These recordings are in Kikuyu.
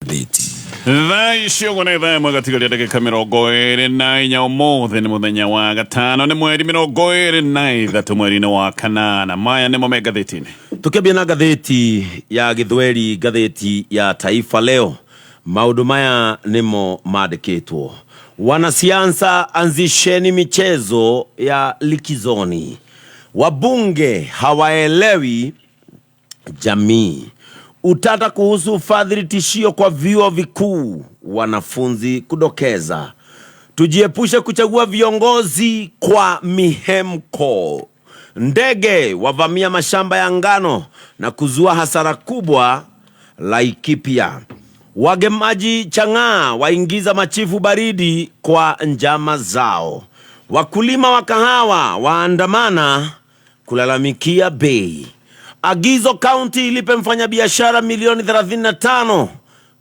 Ngathĩti. Thaa ici ũguo nĩ thaa ĩmwe gatigaria ndagĩka 24. Ũmũthĩ nĩ mũthenya wa gatano, nĩ mweri 23 mweri-inĩ wa kanana. Maya nĩmo me ngathĩti-inĩ. Tukiambia na ngathĩti ya Gĩthweri, ngathĩti ya Taifa Leo, maũndũ maya nĩmo mandĩkĩtwo: Wanasiasa, anzisheni michezo ya likizoni, wabunge hawaelewi jamii, utata kuhusu ufadhili tishio kwa vyuo vikuu, wanafunzi kudokeza, tujiepushe kuchagua viongozi kwa mihemko, ndege wavamia mashamba ya ngano na kuzua hasara kubwa Laikipia, wagemaji chang'aa waingiza machifu baridi kwa njama zao, wakulima wa kahawa waandamana kulalamikia bei. Agizo kaunti ilipe mfanyabiashara milioni 35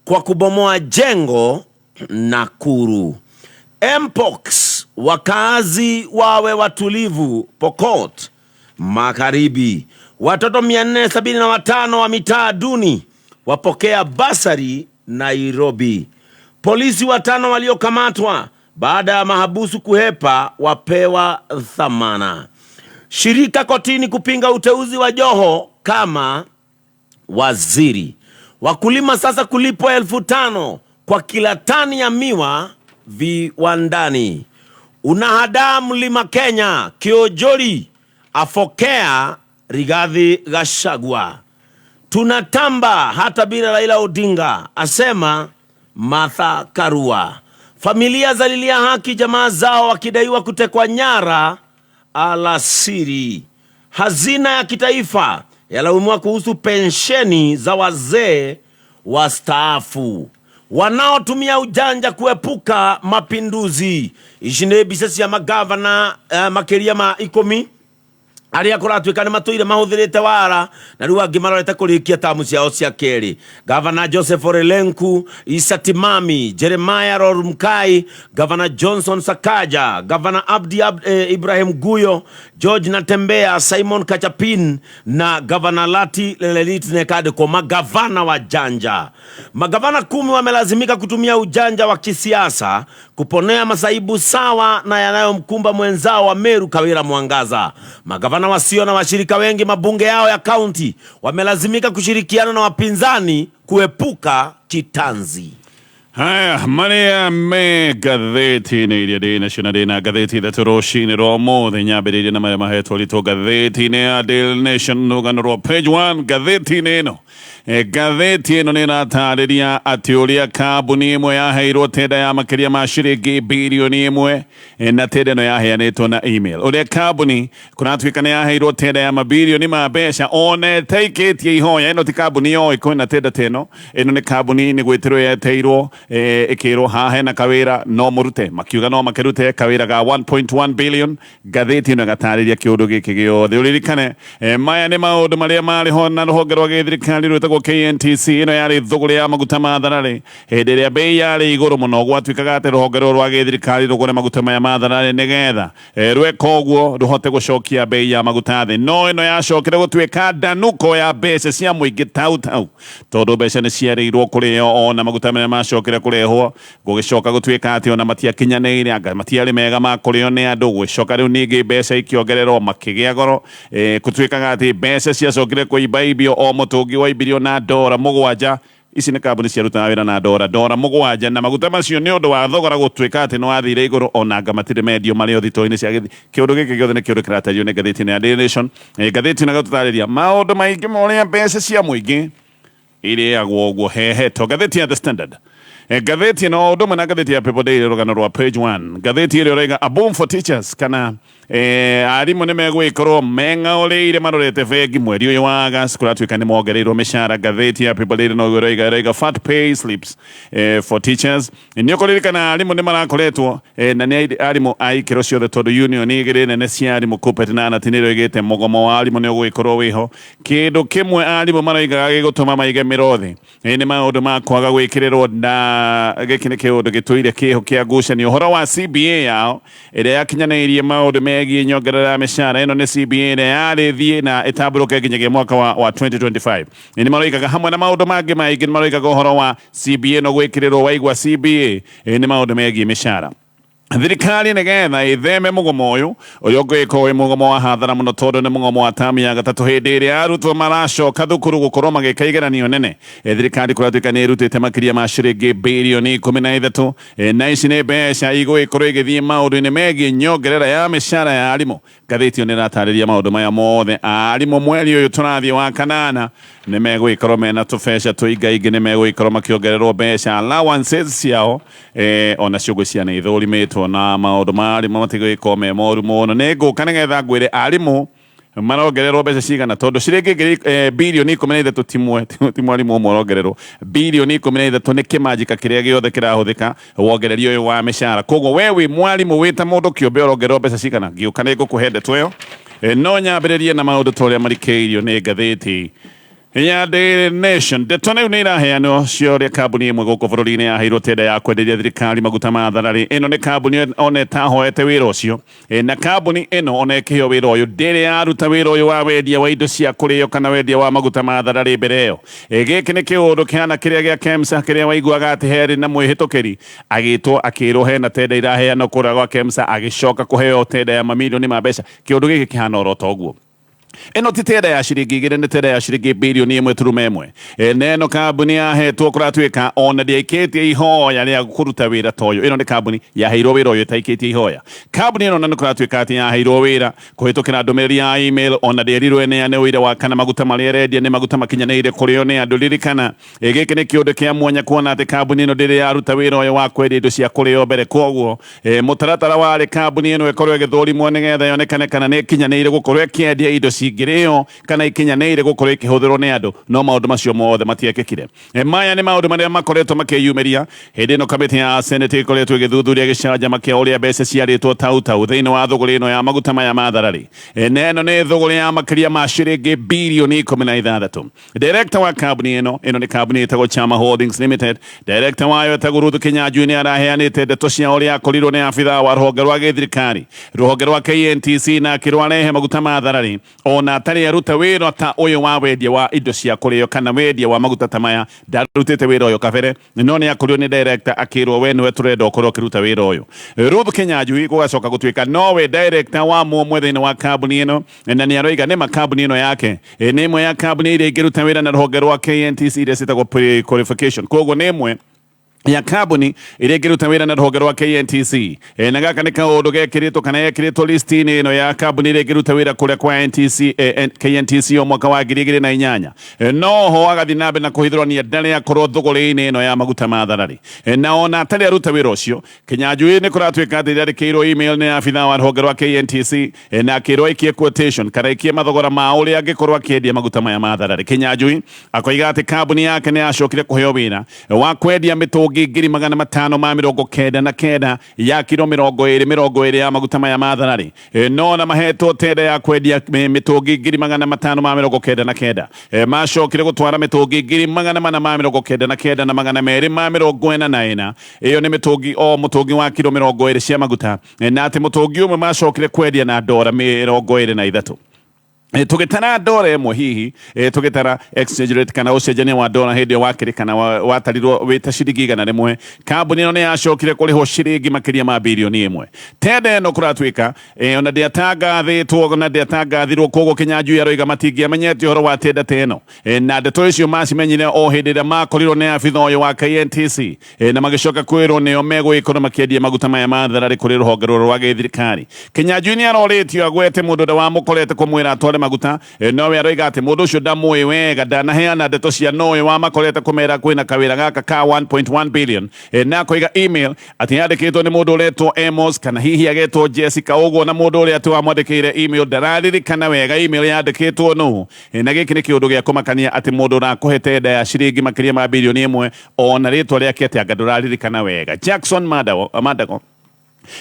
kwa kubomoa jengo Nakuru. Mpox, wakazi wawe watulivu Pokot Magharibi. Watoto 475 wa mitaa duni wapokea basari Nairobi. Polisi watano waliokamatwa baada ya mahabusu kuhepa wapewa dhamana. Shirika kotini kupinga uteuzi wa Joho kama waziri. Wakulima sasa kulipwa 5,000 kwa kila tani ya miwa viwandani. Unahadaa mlima Kenya, Kiojori afokea Rigathi Gachagua. Tunatamba hata bila Raila Odinga, asema Martha Karua. Familia zalilia haki jamaa zao wakidaiwa kutekwa nyara alasiri. Hazina ya kitaifa yalaumiwa kuhusu pensheni za wazee wastaafu. Wanaotumia ujanja kuepuka mapinduzi. Ici nĩ mbica cia magavana makĩria ma 10 arĩa kũratuĩka nĩ matũire mahũthĩrĩte wara na rĩu angĩ marorete kũrĩkia tamu ciao cia kerĩ. Gavana Joseph Ole Lenku, Issa Timami, Jeremiah Lorumkai, Gavana Johnson Sakaja, Gavana Abdi Ibrahim Guyo, George Natembea, Simon Kachapin na Gavana Lati Lelelit Nekadeko, magavana wa janja. Magavana 10 wamelazimika kutumia ujanja wa kisiasa kuponea masaibu sawa na yanayomkumba mwenzao wa Meru Kawira Mwangaza. Magavana wasio na washirika wengi mabunge yao ya kaunti wamelazimika kushirikiana na wapinzani kuepuka kitanzi. Haya marĩa me ngathĩti-inĩ iria ndĩ nacio na ndĩ na ngathĩti ithatũ rũcinĩ rwa ũmũthĩ. Nyambĩrĩirie na marĩa mahetwo ritũ ngathĩti-inĩ ya Daily Nation, rũgano rwa page 1 ngathĩti-inĩ ĩno. Ngathĩti ĩno nĩ ĩratarĩria atĩ ũrĩa kambuni ĩmwe yaheirwo tenda ya makĩria ma ciringi birioni 1, na tenda ĩno yaheanĩtwo na email. Ũrĩa kambuni kũratuĩka nĩ yaheirwo tenda ya mabirioni ma mbeca ona ĩtaikĩtie ihoya. Ĩno ti kambuni yoĩ kwĩna tenda ta ĩno. Ĩno nĩ kambuni nĩ gwĩtĩrwo yeteirwo, ĩkĩrwo haha hena kawĩra no mũrute, makiuga no makĩrute kawĩra ga 1.1 billion. Ngathĩti ĩno ĩgatarĩria kĩũndũ gĩkĩ gĩothe. Ũririkane, maya nĩ maũndũ marĩa marĩ ho na rũhonge rwa gĩthirikari rwĩtagwo KNTC. Ĩno yarĩ thũgũrĩ ya maguta ma thararĩ hĩndĩ ĩrĩa bei yarĩ igũrũ mũno. Gwatuĩkaga atĩ rũhonge rũrũ rwa gĩthirikari rũgũre maguta maya ma thararĩ nĩgetha rweka ũguo rũhote gũcokia bei ya maguta thĩ. No ĩno yacokire gũtuĩka ndanuko ya mbeca cia mũingĩ tau tau, tondũ mbeca nĩ ciarĩirwo kũrĩo. Ona maguta marĩa macokire kũrehwo, gũgĩcoka gũtuĩka atĩ ona matiakinyanĩire, anga matiarĩ mega ma kũrĩo nĩ andũ. Gũgĩcoka rĩu ningĩ mbeca ikĩongererwo, makĩgĩa goro. Gũtuĩkaga atĩ mbeca ciacokire kũimbaimbio. O mũtũngi waimbirio na ndora 7. Ici nĩ kambuni ciarutaga wĩra na ndora 7, na maguta macio nĩ ũndũ wa thogora gũtuĩka atĩ nĩ wathire igũrũ, ona anga matirĩ mendio marĩ o thitoo-inĩ cia gĩthi. Kĩũndũ gĩkĩ gĩothe nĩ kĩũndũ kĩratario nĩ ngathĩti-inĩ ya Daily Nation. Ngathĩti ĩno ĩgatũtarĩria maũndũ maingĩ ma ũrĩa mbeca cia mũingĩ irĩagwo ũguo hehetwo. Ngathĩti ya The Standard, ngathĩti ĩno ũndũ ũmwe na ngathĩti ya People Daily, rũgano rwa page 1 ngathĩti ĩrĩa ũraiga "A boom for teachers", kana arimũ nĩ megũgĩkorwo meng'aũrĩire marorete bengi mweri ũyũ wa August. Kũratuĩka nĩ mongereirwo mĩcara. Ngathĩti ya People Daily noguo ĩroiga, ĩroiga "Fat pay slips for teachers". Nĩ ũkũririkana arimũ nĩ marakoretwo, na nĩ arimũ a ikĩro ciothe, tondũ union igĩrĩ nene cia arimũ, KUPPET na ANAT, nĩ ĩroigĩte mũgomo wa arimũ nĩ ũgũgĩkorwo wĩho. Kĩndũ kĩmwe arimũ maroigaga gĩgũtũma maige mĩro thĩ nĩ maũndũ ma kwaga gwĩkĩrĩrwo, na gĩkĩ nĩ kĩũndũ gĩtũire kĩho kĩa ngucanio, ũhoro wa CBA yao ĩrĩa yakinyanĩirie maũndũ megiĩ Megiĩ nyongerera ya mĩcara. Ĩno nĩ CBA ĩrĩa yarĩ thiĩ na ĩtambũrũke nginyagia mwaka wa 2025. Nĩ maroigaga hamwe na maũndũ mangĩ maingĩ, nĩ maroigaga ũhoro wa CBA ĩno gwĩkĩrĩrwo. Waigua CBA, nĩ maũndũ megiĩ mĩcara. Thirikari nĩgetha ĩtheme mũgomo ũyũ, ũrĩa ũngĩgĩkorwo wĩ mũgomo wa hathara mũno, tondũ nĩ mũgomo wa tamu ya gatatũ hĩndĩ ĩrĩa arutwo maracoka thukuru gũkorwo magĩka igeranio nene. Thirikari kũratuĩka nĩ ĩrutĩte makĩria ma ciringi birioni 13, na ici nĩ mbeca igũgĩkorwo igĩthiĩ maũndũ-inĩ megiĩ nyongerera ya mĩcara ya arimũ. Ngathĩti ĩyo nĩ ĩratarĩria maũndũ maya mothe. Arimũ mweri ũyũ tũrathiĩ wa kanana nĩ megũgĩkorwo mena tũbeca tũingaingĩ, nĩ megũgĩkorwo makĩongererwo mbeca, allowances ciao. Ona cio ngwĩciria nĩ ithũrimĩtwo na maũndũ ma arimũ matigũgĩkorwo me moru mũno. Nĩ ngũka nĩgetha ngwĩre arimũ marongererwo mbeca cigana, tondũ ciringi 13 birioni ti mwarimũ ũmwe ũrongererwo. 13 birioni nĩ kĩmanjika kĩrĩa gĩothe kĩrahũthĩka wongereri ũyũ wa mĩcara. Koguo we wĩ mwarimũ, wĩ ta mũndũ kĩũmbe, ũrongererwo mbeca cigana? Ngĩũka nĩ ngũkũhe ndeto ĩyo. No nyambĩrĩrie na maũndũ ta ũrĩa marikĩirio nĩ ngathĩti ya Daily Nation. Ndeto rĩu nĩ iraheanwo cia ũrĩa kambuni ĩmwe gũkũ bũrũri-inĩ yaheirwo tenda ya kwenderia thirikari maguta ma thararĩ. Ĩno nĩ kambuni ona ĩtahoete wĩra ũcio. Na kambuni ĩno ona ĩkĩheo wĩra ũyũ ndĩrĩ yaruta wĩra ũyũ wa wendia wa indo cia kũrĩo kana wendia wa maguta ma thararĩ mbere ĩyo. Gĩkĩ nĩ kĩũndũ kĩhana kĩrĩa gĩa KEMSA, kĩrĩa waiguaga atĩ herĩ na mwĩhĩtũkĩri agĩtwo akĩrwo hena tenda iraheanwo kũrĩa gwa KEMSA, agĩcoka kũheo tenda ya mamirioni ma mbeca. Kĩũndũ gĩkĩ kĩhana oro ta ũguo. Ĩno ti tenda ya ciringi 2, nĩ tenda ya ciringi 1.1 birioni. Na ĩno kambuni yahetwo kũratuĩka ona ndĩaikĩtie ihoya rĩa kũruta wĩra ta ũyũ. Ĩno nĩ kambuni yaheirwo wĩra ũyũ ĩtaikĩtie ihoya. Kambuni ĩno na nĩ kũratuĩka atĩ yaheirwo wĩra kũhĩtũkĩra ndũmĩrĩri ya email, ona ndĩerirwo ĩneane ũira wa kana maguta marĩa ĩrendia nĩ maguta makinyanĩire kũrĩo nĩ andũ. Ririkana, gĩkĩ nĩ kĩũndũ kĩa mwanya kuona atĩ kambuni ĩno ndĩrĩ yaruta wĩra ũyũ wa kwendia indo cia kũrĩo mbere. Koguo mũtaratara warĩ kambuni ĩno ĩkorwo ĩgĩthũrimwo nĩgetha yonekane kana nĩ ĩkinyanĩire gũkorwo ĩkĩendia indo cingĩrĩo kana ikinyanĩire gũkorwo ikĩhũthĩrwo nĩ andũ, no maũndũ macio mothe matiekĩkire. Maya nĩ maũndũ marĩa makoretwo makĩyumĩria hĩndĩ ĩno kamĩtĩ ya Senate ĩkoretwo ĩgĩthuthuria gĩcanjama kĩa ũrĩa mbeca ciarĩtwo tau tau thĩinĩ wa thũgũrĩ ĩno ya maguta maya ma thararĩ. Na ĩno nĩ thũgũrĩ ya makĩria ma ciringi 16 birioni. Director wa kambuni ĩno, ĩno nĩ kambuni ĩtagwo Chama Holdings Limited, director wayo etagwo Ruth Kinyanjui, nĩ araheanĩte ndeto cia ũrĩa akorirwo nĩ abithaa wa rũhonge rwa gĩthirikari, rũhonge rwa KNTC, na akĩrwo arehe maguta ma thararĩ ona atarĩ aruta wĩra ta ũyũ wa wendia wa indo cia kũrĩo kana wendia wa maguta ta maya. Ndarutĩte wĩra ũyũ kabere, no nĩ akorirwo nĩ director akĩrwo, "We nĩwe tũrenda ũkorwo ũkĩruta wĩra ũyũ." Ruth Kinyanjui gũgacoka gũtuĩka nowe director wa mũmwe thĩinĩ wa kambuni ĩno, na nĩ aroiga nĩma kambuni ĩno yake nĩ ĩmwe ya kambuni iria ingĩruta wĩra na rũhonge rwa KNTC iria ciĩtagwo pre-qualification. Koguo nĩ ĩmwe ya kambuni iria ingĩruta wĩra na rũhonge rwa KNTC. Na gaka nĩ kaũndũ gekĩrĩtwo kana gekĩrĩtwo listi-inĩ ĩno ya kambuni iria ingĩruta wĩra kũrĩa kwa NTC, KNTC o mwaka wa 2008. No ho agathiĩ na mbere na kũhithũrania ndarĩ akorwo thũgũrĩ-inĩ ĩno ya maguta ma thararĩ. Na ona atarĩ aruta wĩra ũcio, Kinyanjui nĩ kũratuĩka atĩ nĩandĩkĩirwo email nĩ abithaa wa rũhonge rwa KNTC, na akĩrwo aikie quotation kana aikie mathogora ma ũrĩa angĩkorwo akĩendia maguta maya ma thararĩ. Kinyanjui akoiga atĩ kambuni yake nĩ yacokire kũheo wĩra wa kwendia mĩtũngi 599,000 ya kiro 20 20 ya maguta maya ma thararĩ. No na mahetwo tenda ya kwendia mĩtũngi 599,000, macokire gũtwara mĩtũngi 499,244. Ĩyo nĩ mĩtũngi, o mũtũngi wa kiro 20 cia maguta, na atĩ mũtũngi ũmwe macokire kwendia na ndora 23. Tũgĩtara ndora ĩmwe hihi, tũgĩtara exchange rate kana ũcenjania wa ndora hĩndĩ ĩyo wakĩrĩ kana watarirwo wĩ ta ciringi 100, kambuni ĩno nĩ yacokire kũrĩhwo ciringi makĩria ma 1 birioni. Tenda ĩno kũratuĩka ona ndĩatangathĩtwo na ndĩatangathirwo. Koguo Kinyanjui aroiga matingĩamenyete ũhoro wa tenda ta ĩno. Na ndeto icio macimenyire o hĩndĩ ĩrĩa makorirwo nĩ abitha ũyũ wa KNTC, na magĩcoka kwĩrwo nĩo megũgĩkorwo makĩendia maguta maya ma thararĩ kũrĩ rũhonge rũrũ rwa gĩthirikari. Kinyanjui nĩ arorĩtio agwete mũndũ ũrĩa wamũkorete kũmwĩra atware maguta, nowe aroiga atĩ mũndũ ũcio ndamũĩ wega, ndanaheana ndeto cia nowe wamakorete kũmera kwĩna kawĩra gaka ka 1.1 billion. Na akoiga email atĩ yandĩkĩtwo nĩ mũndũ ũretwo Amos kana hihi agetwo Jessica ũguo, na mũndũ ũrĩa atĩ wamwandĩkĩire email ndararirikana wega email yandĩkĩtwo nũ. Na gĩkĩ nĩ kĩũndũ gĩa kũmakania atĩ mũndũ ũrakũhe tenda ya ciringi makĩria ma 1 birioni ona rĩtwa rĩake atĩ anga ndũraririkana wega. Jackson Madago, Madago.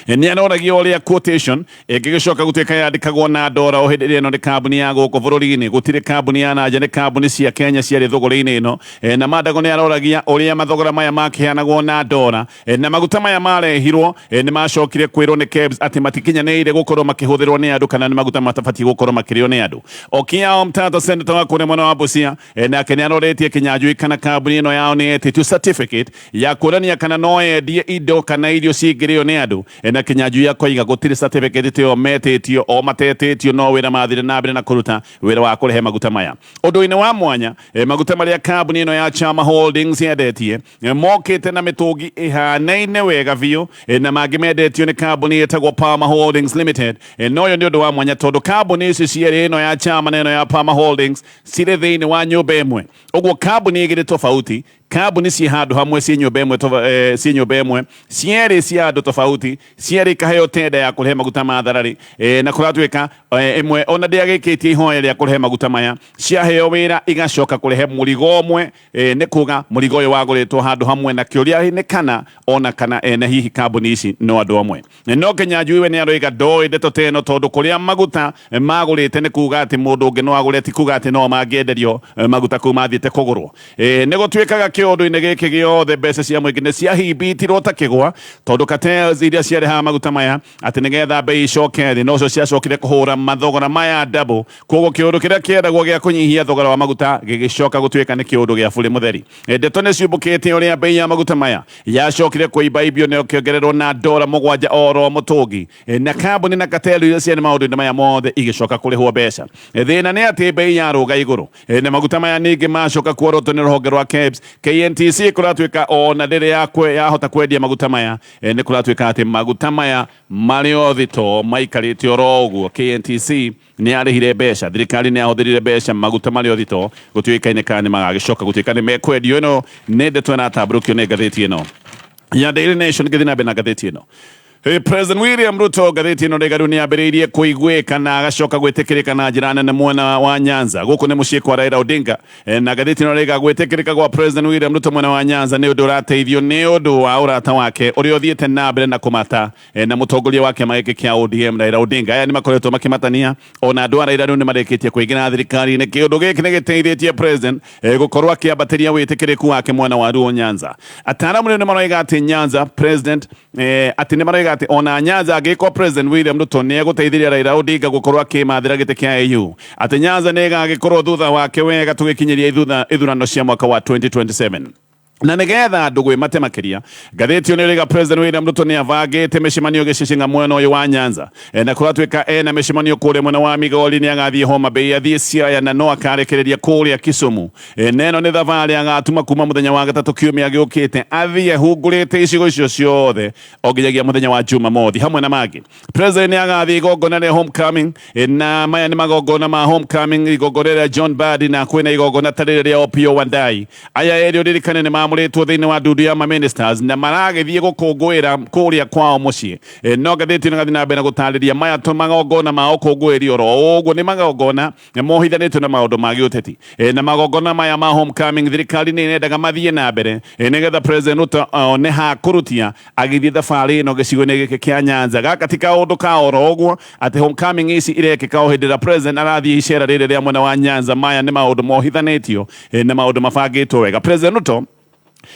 Nĩ aroragia ũrĩa quotation ĩngĩgĩcoka gũtuĩka yandĩkagwo na ndora o hĩndĩ ĩrĩa ĩno nĩ kambuni ya gũkũ bũrũri-inĩ, gũtirĩ kambuni ya nanja, nĩ kambuni cia Kenya ciarĩ thũgũrĩ-inĩ ĩno. Na Mandago nĩ aroragia ũrĩa mathogora maya makĩheanagwo na ndora, na maguta maya marehirwo nĩ macokire kwĩrwo nĩ KEBS atĩ matikinyanĩire gũkorwo makĩhũthĩrwo nĩ andũ kana nĩ maguta matabatiĩ gũkorwo makĩrĩo nĩ andũ. Okiya Omtatah, senator wa kũrĩa mwena wa Busia, nake nĩ aroretie Kinyanjui kana kambuni ĩno yao nĩ yetĩtio certificate ya kuonania kana no yendie indo kana irio cingĩrĩo nĩ andũ. Na Kinyanjui akoiga gũtirĩ certificate ta ĩyo metĩtio, o matetĩtio no wĩra mathire na mbere na kũruta wĩra wa kũrehe maguta maya. Ũndũ-inĩ wa mwanya, maguta marĩa kambuni ĩno ya Chama Holdings yendetie mokĩte na mĩtũngi ĩhanaine wega biũ na mangĩ mendetio nĩ kambuni ĩtagwo Palmer Holdings Limited. Na ũyũ nĩ ũndũ wa mwanya tondũ kambuni ici cierĩ, ĩno ya Chama na ĩno ya Palmer Holdings, cirĩ thĩinĩ wa nyũmba ĩmwe. Ũguo kambuni igĩrĩ tofauti, kambuni ciĩ handũ hamwe, ciĩ nyũmba ĩmwe, ciĩ nyũmba ĩmwe, cierĩ cia andũ tofauti, cierĩ ikaheo tenda ya kũrehe maguta ma thararĩ. Na kũratuĩka ĩmwe ona ndĩagĩkĩtie ihoya rĩa kũrehe maguta maya, ciaheo wĩra igacoka kũrehe mũrigo ũmwe. Nĩ kuga mũrigo ũyũ wagũrĩtwo handũ hamwe, na kĩũria nĩ kana ona kana ene hihi kambuni ici no andũ amwe. No Kinyanjui we nĩ aroiga ndoĩ ndeto ta ĩno tondũ kũrĩa maguta magũrĩte nĩ kuga atĩ mũndũ ũngĩ no agũre, ti kuga atĩ no mangĩenderio maguta kũu mathiĩte kũgũrwo. Nĩ gũtuĩkaga kĩũndũ-inĩ gĩkĩ gĩothe mbeca cia mũingĩ nĩ ciahimbitirwo ta kĩgwa tondũ cartels iria ciarehaga maguta maya atĩ nĩgetha mbei icoke thĩ nocio ciacokire kũhũra mathogora maya double. Koguo kĩũndũ kĩrĩa kĩendagwo gĩa kũnyihia thogora wa maguta gĩgĩcoka gũtuĩka nĩ kĩũndũ gĩa burĩ mũtheri. Ndeto nĩ ciumbũkĩte ũrĩa mbei ya maguta maya yacokire kũimbaimbio na ĩkĩongererwo na ndora 7 oro mũtũngi, na kambuni na katelu iria ciarĩ maũndũ-inĩ maya mothe igĩcoka kũrĩhwo mbeca. Thĩna nĩ atĩ mbei yarũga igũrũ, na maguta maya ningĩ macoka kuorotwo nĩ rũhonge rwa KEBS. KNTC kũratuĩka ona ndĩrĩ yahota kwendia maguta maya. Nĩ kũratuĩka atĩ maguta maya marĩ o thito maikarĩte oro ũguo. KNTC nĩ yarĩhire mbeca, thirikari nĩ yahũthĩrire mbeca, maguta marĩ o thito gũtuĩkaine kana nĩ magagĩcoka gũtuĩka nĩ mekwendio. Ĩno nĩ ndeto ĩratambũrũkio nĩ ngathĩti ĩno ya Daily Nation. Ngĩthiĩ na mbere na ngathĩti ĩno. Hey, President William Ruto, ngathĩti ĩno rĩga rĩu nĩ yambĩrĩirie kũiguĩka na agacoka gwĩtĩkĩrĩka na njĩra nene mwena wa Nyanza. Gũkũ nĩ mũciĩ kwa Raila Odinga. Na ngathĩti ĩno rĩga gwĩtĩkĩrĩka gwa President William Ruto mwena wa Nyanza nĩ ũndũ ũrateithio nĩ ũndũ wa ũrata wake ũrĩa ũthiĩte na mbere na kũmata na mũtongoria wa kĩama gĩkĩ kĩa ODM Raila Odinga. Aya nĩ makoretwo makĩmatania ona andũ a Raila rĩu nĩ marĩkĩtie kũingĩra thirikari-inĩ. Kĩũndũ gĩkĩ nĩ gĩteithĩtie President gũkorwo akĩambatĩria wĩtĩkĩrĩku wake mwena wa Luo Nyanza. Ataaramu rĩu nĩ maroiga atĩ Nyanza President atĩ nĩ maroiga atĩ ona Nyanza angĩkorwo President William Ruto nĩ egũteithĩrĩria Raila Odinga gũkorwo akĩmathĩra gĩtĩ kĩa AU, atĩ Nyanza nĩ ĩgagĩkorwo thutha wake wega tũgĩkinyĩria ithurano cia mwaka wa 2027. Na nĩgetha andũ gwĩmate makĩria, ngathĩti ĩyo nĩ ĩroiga President William Ruto nĩ abangĩte mĩcemanio gĩcicinga mwena ũyũ wa Nyanza. Na kũratuĩka ena mĩcemanio kũrĩa mwena wa Migori, nĩ agathiĩ Homa Bay, athiĩ Siaya na no akarekereria kũrĩa Kisumu. Na ĩno nĩ thabarĩ agatuma kuma mũthenya wa gatatũ kiumia gĩũkĩte, athiĩ ahungurĩte icigo icio ciothe o nginyagia mũthenya wa Jumamothi hamwe na mangĩ. President nĩ agathiĩ igongona rĩa homecoming, na maya nĩ magongona ma homecoming, igongona rĩa John Mbadi na kwĩna igongona ta rĩrĩ rĩa Opiyo Wandayi. Aya erĩ ũririkane nĩ mamũrĩtwo thĩinĩ wa ndundu ya ma-ministers na maragĩthiĩ gũkũngũĩra kũrĩa kwao mũciĩ. No ngathĩti ĩno ĩgathiĩ na mbere na gũtarĩria maya to magongona ma ũkũngũĩri oro ũguo, nĩ magongona mohithanĩtio na maũndũ ma gĩũteti. Na magongona maya ma homecoming thirikari nĩ ĩrendaga mathiĩ na mbere nĩgetha President Ruto one ha kũrutia agĩthiĩ thabarĩ ĩno gĩcigo-inĩ gĩkĩ kĩa Nyanza. Gaka ti kaũndũ ka oro ũguo atĩ homecoming ici irekĩka o hĩndĩ ĩrĩa President arathiĩ icera rĩrĩ rĩa mwena wa Nyanza. Maya nĩ maũndũ mohithanĩtio na maũndũ mabangĩtwo wega. President Ruto,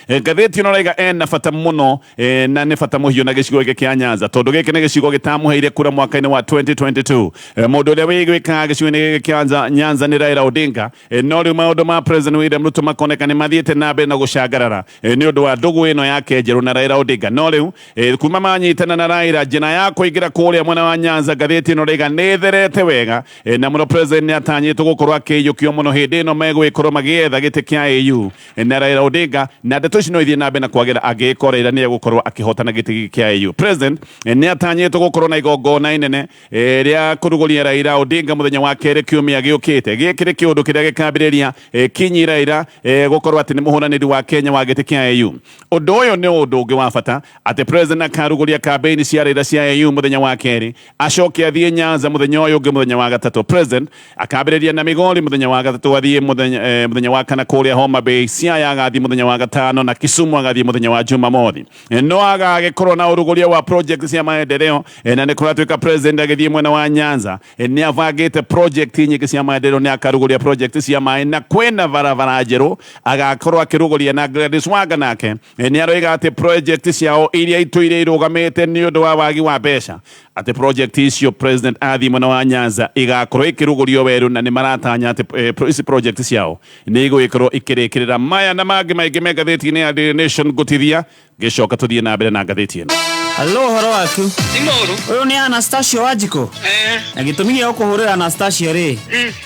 ngathĩti ĩno ĩraiga ena bata mũno, na nĩ bata mũhiũ na gĩcigo gĩkĩ kĩa Nyanza tondũ gĩkĩ nĩ gĩcigo gĩtamũheire kura mwaka-inĩ wa 2022. Mũndũ ũrĩa wĩigwĩkaga gĩcigo-inĩ gĩkĩ kĩa Nyanza nĩ Raila Odinga. No rĩu maũndũ ma President William Ruto makoneka nĩ mathiĩte na mbere na gũcangarara nĩ ũndũ wa ndũgũ ĩno yake njerũ na Raila Odinga. No rĩu kuma manyitana na Raila, njĩra ya kũingĩra kũrĩa mwena wa Nyanza, ngathĩti ĩno ĩraiga nĩ ĩtherete wega. Na mũno President nĩ atanyĩtwo gũkorwo akĩiyũkio mũno hĩndĩ ĩno megũgĩkorwo magĩetha gĩtĩ kĩa AU na Raila Odinga, na ndeto ici no ithiĩ na mbere na kwagĩra angĩgĩkorwo Raila nĩ egũkorwo akĩhotana gĩtĩ gĩkĩ kĩa AU. President nĩ atanyĩtwo gũkorwo na igongona inene rĩa kũrugũria Raila Odinga mũthenya wa kerĩ kiumia gĩũkĩte. Gĩkĩ nĩ kĩũndũ kĩrĩa gĩkambĩrĩria kinyi Raila gũkorwo atĩ nĩ mũhũranĩri wa Kenya wa gĩtĩ kĩa AU. Ũndũ ũyũ nĩ ũndũ ũngĩ wa bata atĩ President akarugũria kambĩini cia Raila cia AU mũthenya wa kerĩ, acoke athiĩ Nyanza mũthenya ũyũ ũngĩ mũthenya wa gatatũ. President akambĩrĩria na Migori mũthenya wa gatatũ, athiĩ mũthenya wa kana kũrĩa Homa Bay, Siaya agathiĩ mũthenya wa gatano. Gatano na Kisumu agathiĩ mũthenya wa Jumamothi. No agagĩkorwo na ũrugũria wa project cia maendeleo, na nĩ kũratuĩka president agĩthiĩ mwena wa Nyanza nĩ abangĩte project nyingĩ cia maendeleo, nĩ akarugũria project cia maĩ na kwĩna barabara njerũ agakorwo akĩrugũria. Na Gladys Wanga nake nĩ aroiga atĩ project ciao iria itũire irũgamĩte nĩ ũndũ wa wagi wa mbeca, atĩ project icio president athiĩ mwena wa Nyanza igakorwo ikĩrugũrio werũ, na nĩ maratanya atĩ ici project ciao nĩ igũgĩkorwo ikĩrĩkĩrĩra. Maya na mangĩ maingĩ me ngathĩti-inĩ ya Daily Nation. Ngũtithia ngĩcoka tũthiĩ na mbere na ngathĩti ĩno. Halo, ũhoro waku? Ti mũru. Ũyũ nĩ Anastasia Wanjikũ? Eh. Na gĩtũmi gĩa gũkũhũrĩra Anastasia rĩ,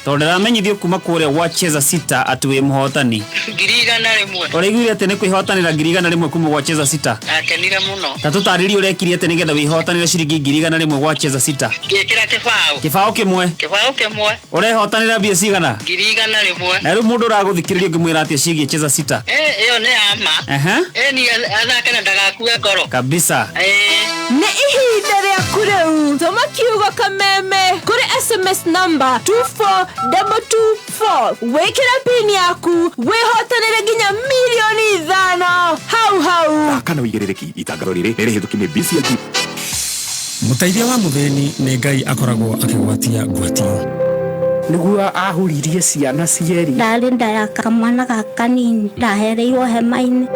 tondũ ndĩramenyithio kuma kũrĩa gwa Cheza Sita atĩ wĩ mũhotani. 100,000. Ũraiguire atĩ nĩ kwĩhotanĩra 100,000 kuma gwa Cheza Sita? Ndakenire mũno. Ta tũtarĩrie ũrekire atĩ nĩgetha wĩhotanĩre ciringi 100,000 gwa Cheza Sita. Ngĩkĩra kĩbaũ. Kĩbaũ kĩmwe? Kĩbaũ kĩmwe. Ũrehotanĩra mbia cigana? 100,000. Na rĩu mũndũ ũragũthikĩrĩria ũngĩmwĩra atĩa ciĩgiĩ Cheza Sita? Eh, ĩyo nĩ ya ma. Eh, ni athake na ndagakue ngoro. Kabisa. Eh. Nĩ ihinda rĩaku rĩu. Tũma kiugo "kameme" kũrĩ SMS namba 24224, wĩkĩre pin yaku, wĩhotanĩre nginya 5 mirioni hau hau. Kana wĩigĩrĩrĩki. Itangatho rĩrĩ nĩ rĩhĩtũki nĩ BCLG. Mũteithia wa mũthĩni nĩ Ngai akoragwo akĩgwatia ngwatio. Nĩguo ahuririe ciana cierĩ. Ndarĩ nda ya kamwana gaka kanini, ndahereirwo hema-inĩ.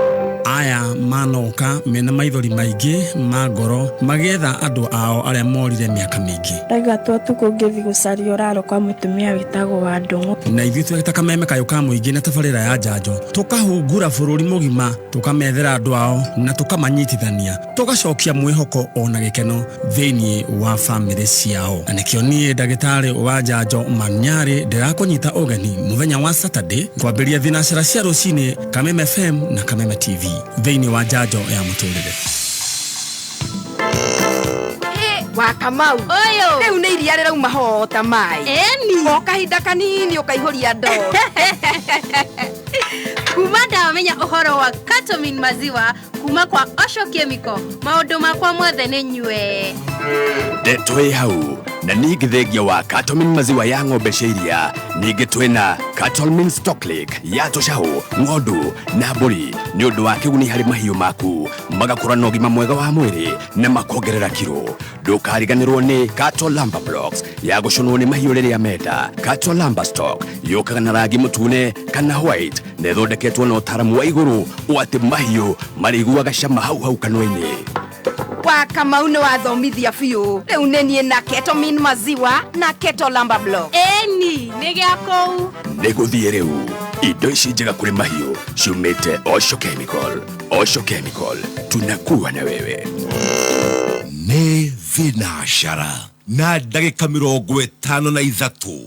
Aya manoka mena maithori maingĩ ma ngoro magĩetha andũ ao arĩa morire mĩaka mĩingĩ. Ndauga tua tukũ ngĩthiĩ gũcaria ũraro kwa mũtumia wĩtagwo wa Ndũng'ũ. Na ithuĩ tweta Kameme Kayũ ka Mũingĩ na tabarĩra ya njanjo, tũkahungura bũrũri mũgima, tũkamethera andũ ao na tũkamanyitithania, tũgacokia mwĩhoko ona gĩkeno thĩinĩ wa bamĩrĩ ciao. Na nĩkĩo niĩ ndagĩtarĩ wa njanjo Manyarĩ ndĩrakũnyita ũgeni mũthenya wa Saturday kwambĩrĩria thinacara cia rũcinĩ, Kameme FM na Kameme TV, thĩinĩ wa njanjo ya mũtũrĩre. Wa Kamau. Ũyũ. Rĩu nĩ iria rĩrauma hota maĩ. Ĩni. O kahinda kanini ũkaihũria ndoo. Kuma ndamenya ũhoro wa Katomin maziwa kuma kwa Osho Chemical, maũndũ makwa mothe nĩ nyue. Ndeto ĩ hau na ningĩ thengia wa Cattlemin maziwa ya ng'ombe cia iria, ningĩ twĩna Cattlemin Stocklick ya tũcaũ, ng'ondu na mbũri nĩ ũndũ wa kĩguni harĩ mahiũ maku, magakũra na ũgima mwega wa mwĩrĩ na makongerera kiro. Ndũkariganĩrwo nĩ Cattle Lumber Blocks ya gũcũnwo nĩ mahiũ rĩrĩa menda. Cattle Lumber Stock yũkaga na rangi mũtune kana white na ĩthondeketwo na ũtaaramu wa igũrũ o atĩ mahiũ marĩiguaga cama hau hau kanua-inĩ. Wa Kamau, nĩ wathomithia biũ. Rĩu nĩ niĩ na Ketomin maziwa na Keto Lamba Block. Ĩni nĩ gĩa kũu. Nĩ gũthiĩ rĩu. Indo ici njega kũrĩ mahiũ ciumĩte Osho Chemical. Osho Chemical, tunakuwa na wewe. Nĩ thinacara na ndagĩka 53.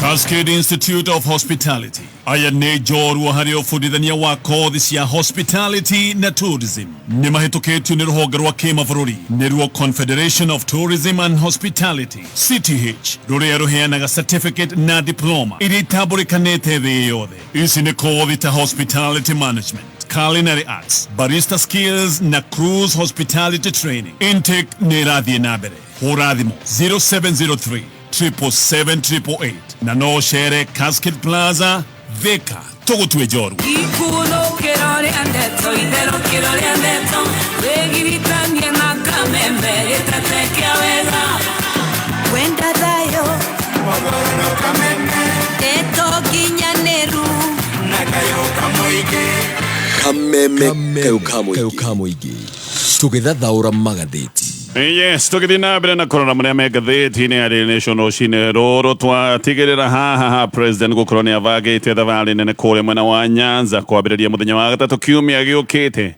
Cascade Institute of Hospitality aya nĩ njorua harĩ ũbundithania wa kothi cia hospitality na tourism. Nĩ mahĩtũkĩtio nĩ rũhonge rwa kĩmabũrũri, nĩruo Confederation of Tourism and Hospitality, CTH, rũrĩa rũheanaga certificate na diploma iria itambũrĩkanĩte thĩ yothe. Ici nĩ kothi ta hospitality management, culinary arts, barista skills na cruise hospitality training. Intake nĩ ĩrathiĩ na mbere. Hũra thimũ 0703 777 na no cere Cascade Plaza, Thika. Tũgũtue njorua. Ikunũkĩro rĩa ndeto, itherũkĩro rĩa ndeto, wĩgiritanie na Kameme gĩtete kĩa wega. Wenda thayũ, ndeto nginyanĩru. Na kayũ kamũingĩ. Kameme kayũ ka mũingĩ, tũgĩthathaũra magathĩti. Yes, tũgĩthiĩ na mbere na kũrora marĩa me ngathĩti-inĩ ya Daily Nation rũcinĩ rũrũ, twatigĩrĩra haha ha president gũkorwo nĩ abangĩte thabarĩ nene kũrĩa mwena wa Nyanza kwambĩrĩria mũthenya wa gatatũ kiumia gĩũkĩte.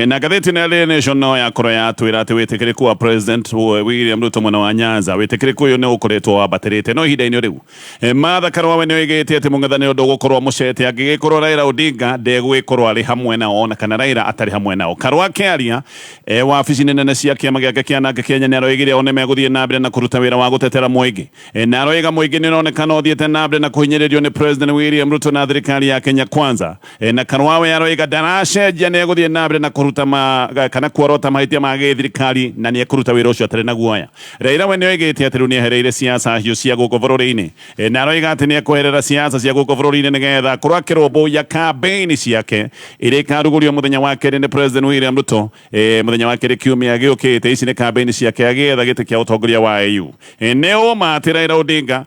Na ngathĩti ya Daily Nation no yakorwo yatwĩra atĩ wĩtĩkĩrĩku wa President William Ruto mwena wa Nyanza, wĩtĩkĩrĩku ũyũ nĩ ũkoretwo wambatĩrĩte. No ihinda-inĩ rĩu Martha Karua we nĩ oigĩte atĩ mũng'ethanĩro ndũgũkorwo mũcete angĩgĩkorwo Raila Odinga ndegwĩkorwo arĩ hamwe nao, ona kana Raila atarĩ hamwe nao. Karua akĩaria wabici-inĩ nene cia kĩama gĩake kĩa Nake Kenya nĩ aroigire o nĩmegũthiĩ na mbere na kũruta wĩra wa gũtetera mũingĩ. Na aroiga mũingĩ nĩ ũronekana ũthiĩte na mbere na kũhinyĩrĩrio nĩ President William Ruto na thirikari ya Kenya Kwanza. Na Karwawe aroiga ndaracenjia, nĩ egũthiĩ na mbere na kũruta kana kuorota mahĩtia ma gĩthirikari na nĩ ekũruta wĩra ũcio atarĩ na guoya. Raila we nĩ oigĩte atĩ rĩu nĩ ehereire siasa hiũ cia gũkũ bũrũri-inĩ. Na aroiga atĩ nĩ ekweherera siasa cia gũkũ bũrũri-inĩ nĩgetha akorwo akĩrũmbũiya campaign ciake iria ikarugũrio mũthenya wa kerĩ nĩ President William Ruto, mũthenya wa kerĩ kiumia gĩũkĩte. Ici nĩ campaign ciake agĩetha gĩtĩ kĩa ũtongoria wa AU. Nĩ ũma atĩ Raila Odinga,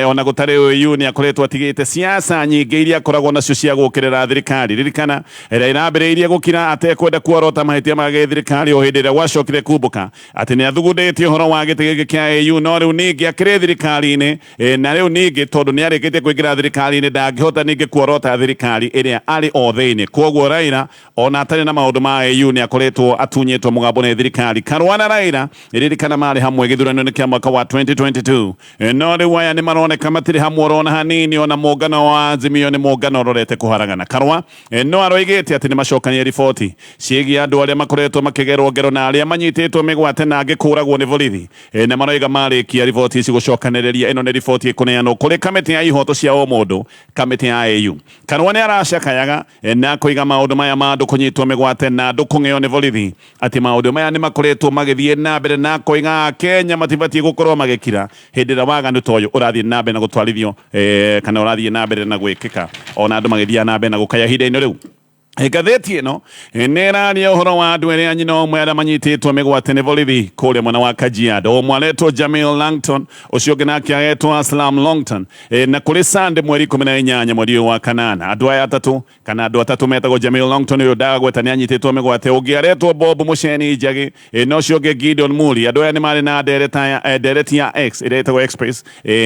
ona gũtarĩ AU, nĩ akoretwo atigĩte siasa nyingĩ iria akoragwo nacio cia gũkĩrĩra thirikari. Ririkana Raila ambĩrĩirie gũkira atekwenda kuorota mahĩtia ma gĩthirikari o hĩndĩ ĩrĩa gwacokire kumbũka atĩ nĩ athugundĩtie ũhoro wa gĩtĩ gĩkĩ kĩa AU, no rĩu ningĩ akĩrĩ thirikari-inĩ, na rĩu ningĩ tondũ nĩ arĩkĩtie kũingĩra thirikari-inĩ ndangĩhota ningĩ kuorota thirikari ĩrĩa arĩ o thĩinĩ. Koguo Raila ona atarĩ na maũndũ ma AU nĩ akoretwo atunyĩtwo mũgambo nĩ thirikari. Karũa na Raila, ririkana, marĩ hamwe gĩthurano-inĩ kĩa mwaka wa 2022. No rĩu aya nĩ maroneka matirĩ hamwe orona hanini, ona mũngano wa Azimio nĩ mũngano ũrorete kũharagana. Karũa no aroigĩte atĩ nĩ macokanie riboti ciĩgiĩ andũ arĩa makoretwo makĩgerwo ngero na arĩa manyitĩtwo mĩgwate na angĩ kũragwo nĩ borithi. Na maroiga marĩkia riboti ici gũcokanĩrĩria, ĩno nĩ riboti ĩkũneanwo kũrĩ kamĩtĩ ya ihoto cia ũmũndũ, kamĩtĩ ya AU. Karũa nĩ aracakayaga, na kũiga maũndũ maya ma andũ kũnyitwo mĩgwate na andũ kũng'eo nĩ borithi, atĩ maũndũ maya nĩ makoretwo magĩthiĩ na mbere, na koiga Kenya matibatiĩ gũkorwo magĩkira hĩndĩ ĩrĩa waganu ta ũyũ ũrathiĩ na mbere na gũtwarithio, kana ũrathiĩ na mbere na gwĩkĩka, ona andũ magĩthiĩ na mbere na gũkaya ihinda-inĩ rĩu. Ngathĩti ĩno nĩ ĩraria ũhoro wa andũ erĩ a nyina ũmwe arĩa manyitĩtwo mĩgwate nĩ borithi kũrĩa mwena wa Kajiado. Ũmwe aretwo Jamil Langton, ũcio ũngĩ nake agetwo Aslam Longton. Na kũrĩ Sunday mweri 18 mweri ũyũ wa kanana, andũ aya atatũ kana andũ atatũ metagwo Jamil Longton, ũyũ ndagweta nĩ anyitĩtwo mĩgwate, ũngĩ aretwo Bob Mucheni Njagi, na ũcio ũngĩ Gideon Muri. Andũ aya nĩ marĩ na ndereti ya X ĩrĩa ĩtagwo X Space,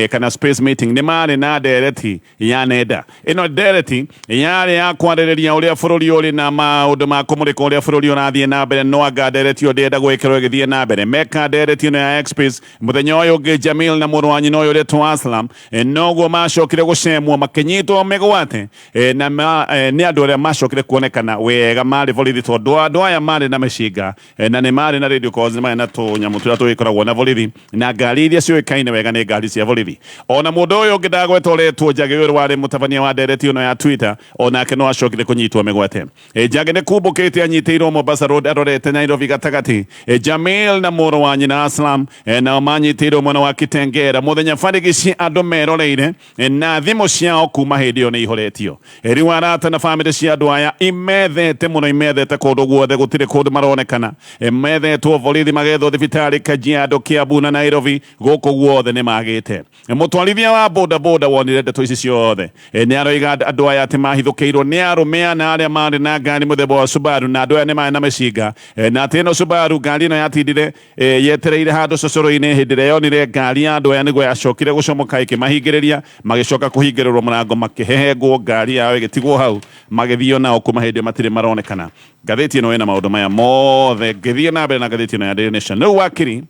kana Space Meeting. Nĩ marĩ na ndereti ya nenda ĩno. Ndereti yarĩ ya kwarĩrĩria ũrĩa bũrũri ũrĩ na maũndũ ma kũmũrĩka ũrĩa bũrũri ũrathiĩ na mbere, no anga ndereti ĩyo ndĩrenda gwĩkĩrwo ĩgĩthiĩ na mbere. Meka ndereti ĩno ya X Space, mũthenya ũyũ ũngĩ Jamil na mũrũ wa nyina ũyũ ũretwo Aslam, noguo macokire gũcemwo makĩnyitwo mĩgwate, na nĩ andũ arĩa macokire kuonekana wega marĩ borithi, tondũ andũ aya marĩ na mĩcinga, na nĩ marĩ na radio calls, nĩ marĩ na tũnyamũ tũrĩa tũgĩkoragwo na borithi, na ngari iria ciũĩkaine wega nĩ ngari cia borithi. Ona mũndũ ũyũ ũngĩ ndagweta ũretwo Njagi, ũyũ warĩ mũtabania wa ndereti ĩno ya Twitter, onake no acokire kũnyitwo mĩgwate. Njagi nĩ kumbũkĩte anyitĩirwo Mombasa Road arorete Nairobi gatagatĩ. Jamil na mũrũ wa nyina Aslam, nao manyitĩirwo mwena wa Kitengera mũthenya barigici andũ meroreire, na thimũ ciao kuma hĩndĩ ĩyo nĩ ihoretio. Rĩu arata na bamĩrĩ cia andũ aya imethete mũno, imethete kũndũ guothe, gũtirĩ kũndũ maronekana. Methetwo borithi, magethwo thibitarĩ Kajiado, Kiambu na Nairobi, gũkũ guothe nĩ magĩte. Mũtwarithia wa boda boda wonire ndeto ici ciothe, nĩ aroiga andũ aya atĩ mahithũkĩirwo nĩ arũme ana arĩa marĩ na ngari mũthemba wa Subaru, na andũ aya nĩ marĩ na mĩcinga, na atĩ ĩno Subaru, ngari ĩno yatindire, yetereire handũ cocoro-inĩ. Hĩndĩ ĩrĩa yonire ngari ya andũ aya nĩguo yacokire gũcomoka ĩkĩmahingĩrĩria, magĩcoka kũhingĩrĩrwo mũrango, makĩhehengwo, ngari yao ĩgĩtigwo hau, magĩthio nao. Kuma hĩndĩ ĩyo matirĩ maronekana. Ngathĩti ĩno ĩna maũndũ maya mothe. Ngĩthiĩ na mbere na ngathĩti ĩno ya Daily Nation, rĩu wakiri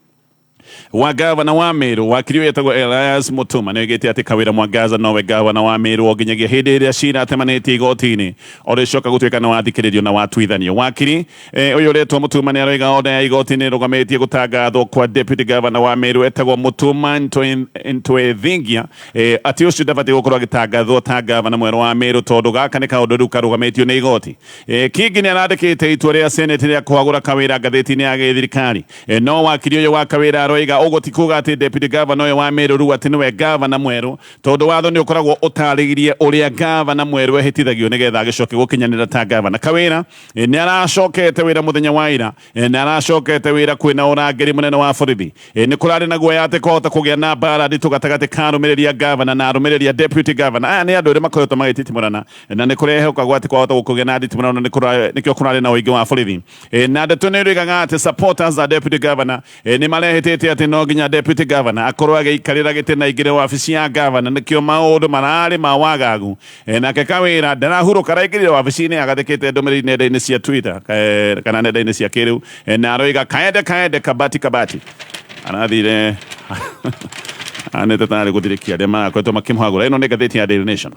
wa gavana wa Meru, wakiri ũyũ etagwo Elias Mutuma, nĩ oigĩte atĩ Kawĩra Mwangaza nowe gavana wa Meru o nginyagia hĩndĩ ĩrĩa cira atemanĩtie igoti-inĩ ũrĩcoka gũtuĩka nĩ wathikĩrĩrio na watuithanio. Wakiri ũyũ ũretwo Mutuma nĩ aroiga order ya igoti nĩ ĩrũgamĩtie gũtangathwo kwa deputy governor wa Meru etagwo Mutuma Ntwethingia, atĩ ũcio ndabatiĩ gũkorwo agĩtangathwo ta gavana mwerũ wa Meru tondũ gaka nĩ kaũndũ rĩu karũgamĩtio nĩ igoti. Kingi nĩ arandĩkĩte itua rĩa Senate rĩa kũhagũra Kawĩra ngathĩti-inĩ ya gĩthirikari. No wakiri ũyũ wa Kawĩra aroiga ũguo ti kuga atĩ deputy governor ũyũ wa Meru rĩu atĩ nĩwe gavana mwerũ, tondũ watho nĩ ũkoragwo ũtarĩirie ũrĩa gavana mwerũ ehĩtithagio nĩgetha agĩcoke gũkinyanĩra ta gavana. Kawĩra nĩ aracokete wĩra mũthenya wa ira, na aracokete wĩra kwĩna ũrangĩri mũnene wa borithi. Nĩ kũrarĩ na guoya atĩ kwahota kũgĩa na mbara nditũ gatagatĩ ka arũmĩrĩri a gavana na arũmĩrĩri a deputy governor. Aya nĩ andũ erĩ makoretwo magĩtitimũrana, na nĩ kũrehokagwo atĩ kwahota gũkũgĩa na nditimũrano, nĩkĩo kũrarĩ na ũingĩ wa borithi. Na ndeto nĩ ĩroigaga atĩ supporters a deputy governor nĩ marehĩtĩte atĩ no nginya deputy governor akorwo agĩikarĩra gĩtĩ na aingĩre wabici ya governor, nĩkĩo maũndũ mararĩ ma wagagu. Nake Kawĩra ndarahurũka, araingĩrire wabici-inĩ agathĩkĩte ndũmĩrĩri nenda-inĩ cia Twitter, kana nenda-inĩ cia kĩrĩu, na aroiga kaende kaende kabati kabati. Arathire anete tarĩ gũthirĩkia arĩa marakoretwo makĩmũhagũra. Ĩno nĩ ngathĩti ya Daily Nation.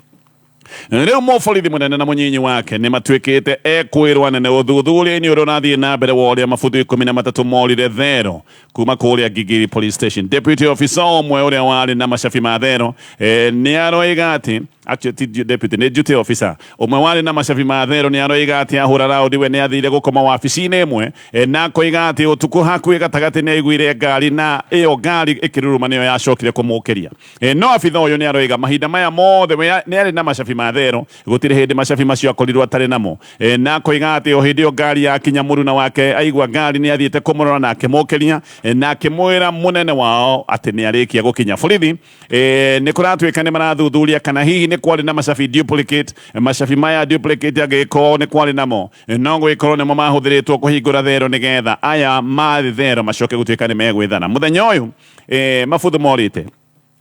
Rĩu mũborithi mũnene na mũnyinyi wake nĩ matuĩkĩte ekwĩrwo anene ũthuthuria-inĩ ũrĩa ũrathiĩ na mbere wa ũrĩa mabuthu 13 morire thero kuma kũrĩa Gigiri Police Station. Deputy officer ũmwe ũrĩa warĩ na macabi ma thero nĩ aroiga atĩ, actually ti deputy, nĩ duty officer ũmwe warĩ na macabi ma thero, nĩ aroiga atĩ ahũra raũndi we nĩ athire gũkoma wabici-inĩ ĩmwe, na akoiga atĩ ũtukũ hakuhĩ gatagatĩ nĩ aiguire ngari, na ĩyo ngari ĩkĩruruma nĩyo yacokire kũmũkĩria. No abitha ũyũ nĩ aroiga mahinda maya mothe we nĩ arĩ na macabi ma thero, gũtirĩ hĩndĩ macabi macio akorirwo atarĩ namo. Na akoiga atĩ o hĩndĩ ĩyo ngari yakinya mũruna wake aigua ngari nĩ athiĩte kũmũrora na akĩmũkĩria, na akĩmwĩra mũnene wao atĩ nĩ arĩkia gũkinya. Borithi nĩ kũratuĩka nĩ marathuthuria kana hihi nĩ kwarĩ na macabi duplicate, macabi maya duplicate angĩgĩkorwo nĩ kwarĩ namo, no gũgĩkorwo nĩmo mahũthĩrĩtwo kũhingũra thero nĩgetha aya marĩ thero macoke gũtuĩka nĩ megwĩthana. Mũthenya ũyũ mabuthu morĩte,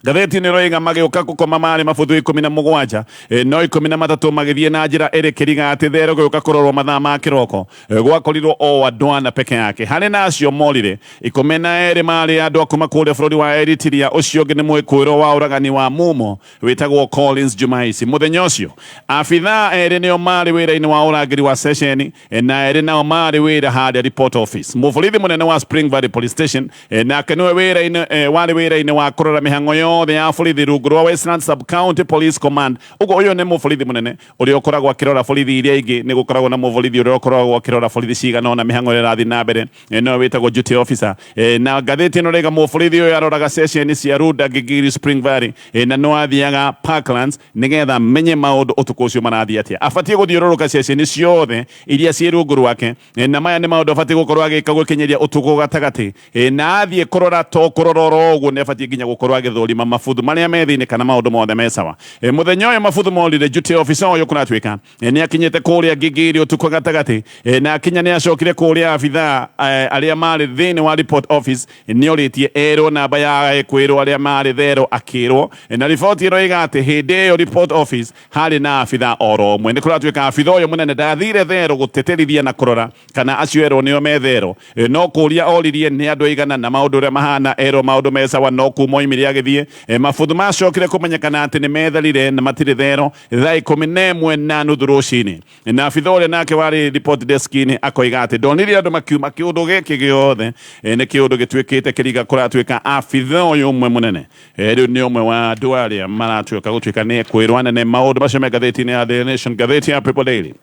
ngathĩti nĩ roiga magĩũka gũkoma marĩ mabuthu 17, no 13 magĩthiĩ na njĩra ĩrĩ kĩriga atĩ thero gũka kũrorwo mathaa ma kĩroko, gwakorirwo o andũ ana peke yake. Harĩ na acio morire 12 marĩ andũ a kuma kũrĩa bũrũri wa Eritrea, ũcio ũngĩ nĩ mwĩkũĩrwo wa ũragani wa mumo wĩtagwo Collins Jumaisi. Mũthenya ũcio abithaa erĩ nĩo marĩ wĩra-inĩ wa ũrangĩri wa ceceni, na erĩ nao marĩ wĩra harĩa report office. Mũborithi mũnene wa Spring Valley Police Station, nake nĩwe wĩra-inĩ, warĩ wĩra-inĩ wa kũrora mĩhang'o yothe ya borithi rungu rwa Westlands Sub County Police Command. Ũguo ũyũ nĩ mũborithi mũnene ũrĩa ũkoragwo akĩrora borithi iria ingĩ, nĩ gũkoragwo na mũborithi ũrĩa ũkoragwo akĩrora borithi cigana ũna mĩhang'o ĩrĩa ĩrathiĩ na mbere, nĩwe wĩtagwo duty officer. Na ngathĩti ĩno rĩga mũborithi ũyũ aroraga ceceni cia Runda, Gigiri, Spring Valley, na no athiaga Parklands nĩgetha menye maũndũ ũtukũ ũcio marathiĩ atĩa. Abatiĩ gũthiũrũrũka ceceni ciothe iria ciĩ rungu rwake, na maya nĩ maũndũ abatiĩ gũkorwo agĩka gũkinyĩria ũtukũ gatagatĩ, na athiĩ kũrora to kũrora oro ũguo, nĩ abatiĩ nginya gũkorwo agĩthũrima mabuthu marĩa me thĩinĩ kana maũndũ mothe me sawa. Mũthenya ũyũ mabuthu morire, duty officer ũyũ kũratuĩka nĩ akinyĩte kũrĩa Gigiri ũtukũ gatagatĩ, na akinya nĩ acokire kũrĩa abithaa arĩa marĩ thĩinĩ wa report office, nĩ orĩtie erwo namba ya kwĩrwo arĩa marĩ thero, akĩrwo, na riboti ĩroiga atĩ hĩndĩ ĩyo report office harĩ na abithaa oro ũmwe. Nĩ kũratuĩka abithaa ũyũ mũnene ndathire thero gũteterithia na kũrora kana acio erwo nĩo me thero, no kũria oririe nĩ andũ aigana na maũndũ ũrĩa mahana, erwo maũndũ me sawa, no kuma oimire agĩthiĩ. Mabuthu macokire kũmenyekana atĩ nĩ metharire na matirĩ thero thaa 11:30 rũcinĩ, na abithaa ũrĩa nake warĩ report desk-inĩ akoiga atĩ ndonire andũ makiuma. Kĩũndũ gĩkĩ gĩothe nĩ kĩũndũ gĩtuĩkĩte kĩriga. Kũratuĩka abithaa ũyũ ũmwe mũnene rĩu nĩ ũmwe wa andũ arĩa maratuĩka gũtuĩka nĩ kwĩrwo anene. Maũndũ macio me ngathĩti-inĩ ya The Nation. Ngathĩti ya People Daily,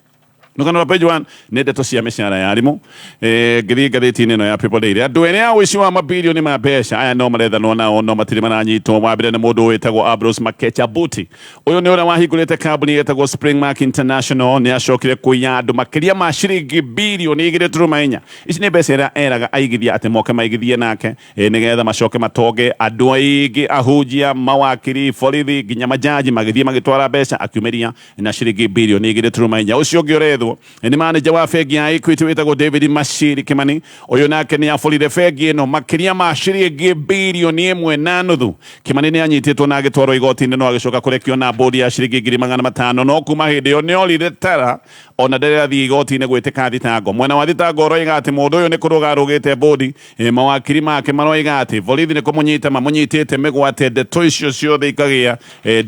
rũgano rwa page 1 nĩ ndeto cia mĩcara ya arimũ. Ngĩthiĩ ngathĩti-inĩ ĩno ya People Daily, andũ erĩ a ũici wa mabirioni ma mbeca aya no marethanwo nao no matirĩ maranyitwo. Wa mbere nĩ mũndũ wĩtagwo Ambrose Makecha Buti. Ũyũ nĩ ũrĩa wahingũrĩte kambuni ĩtagwo Springmark International. Nĩ acokire kũiya andũ makĩria ma ciringi birioni 2.4. Ici nĩ mbeca iria eraga aigithia atĩ moke maigithie nake, nĩgetha macoke matonge. Andũ aingĩ, ahunjia, mawakiri, borithi, nginya majaji, magĩthiĩ magĩtwara mbeca, akiumĩria na ciringi birioni 2.4. Ũcio ũngĩ ũrethwo nĩ manager wa bengi ya Equity wĩtagwo David Mashiri Kimani. Ũyũ nake nĩ aborire bengi ĩno makĩria ma ciringi birioni 1.5. Kimani nĩ anyitĩtwo na agĩtwarwo igoti-inĩ, no agĩcoka kũrekio na bũndi ya ciringi 500,000, no kuma hĩndĩ ĩyo nĩ orire tara, ona ndarĩ igoti-inĩ gwĩtĩka thitango. Mwena wa thitango ũroiga atĩ mũndũ ũyũ nĩ kũrũga arũgĩte bũndi. Mawakiri make maroiga atĩ borithi nĩ kũmũnyita mamũnyitĩte mĩgwate. Ndeto icio ciothe ikagĩa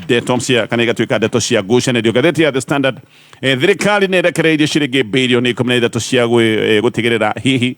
ndeto cia kana igatuĩka ndeto cia ngucanĩrio. Ngathĩti ya The Standard, thirikari nĩ ĩrekereirie ciringi birioni 13 cia gũtigĩrĩra hihi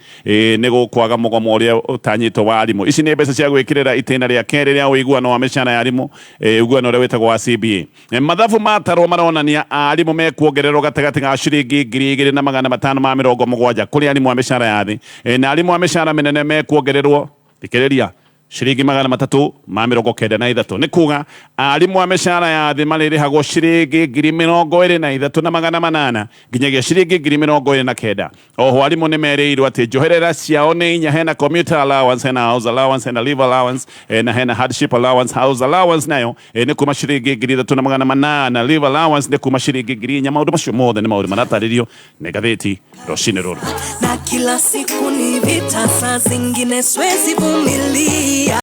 nĩ gũkwaga mũgomo ũrĩa ũtanyĩtwo wa arimũ. Ici nĩ mbeca cia gwĩkĩrĩra itĩna rĩa kerĩ rĩa ũiguano wa mĩcara ya arimũ, ũiguano ũrĩa wĩtagwo wa CBA. Mathabu matarwo maronania arimũ mekuongererwo gatagatĩ ga ciringi 2,570 kũrĩ arimũ a mĩcara ya thĩ, na arimũ a mĩcara mĩnene mekuongererwo, thikĩrĩria, ciringi 393. Nĩ kuga arimũ a mĩcara ya thĩ marĩrĩhagwo ciringi 23,800 nginyagia ciringi 29,000. Oho arimũ nĩ merĩirwo atĩ njoherera ciao nĩ inya: hena commuter allowance, hena house allowance, hena leave allowance, na hena hardship allowance. House allowance nayo nĩ kuma ciringi 3,800, leave allowance nĩ kuma ciringi 4,000. Maũndũ macio mothe nĩ maũndũ maratarĩrio nĩ ngathĩti rũcinĩ rũrũ. Na kila siku ni vita, saa zingine siwezi vumilia.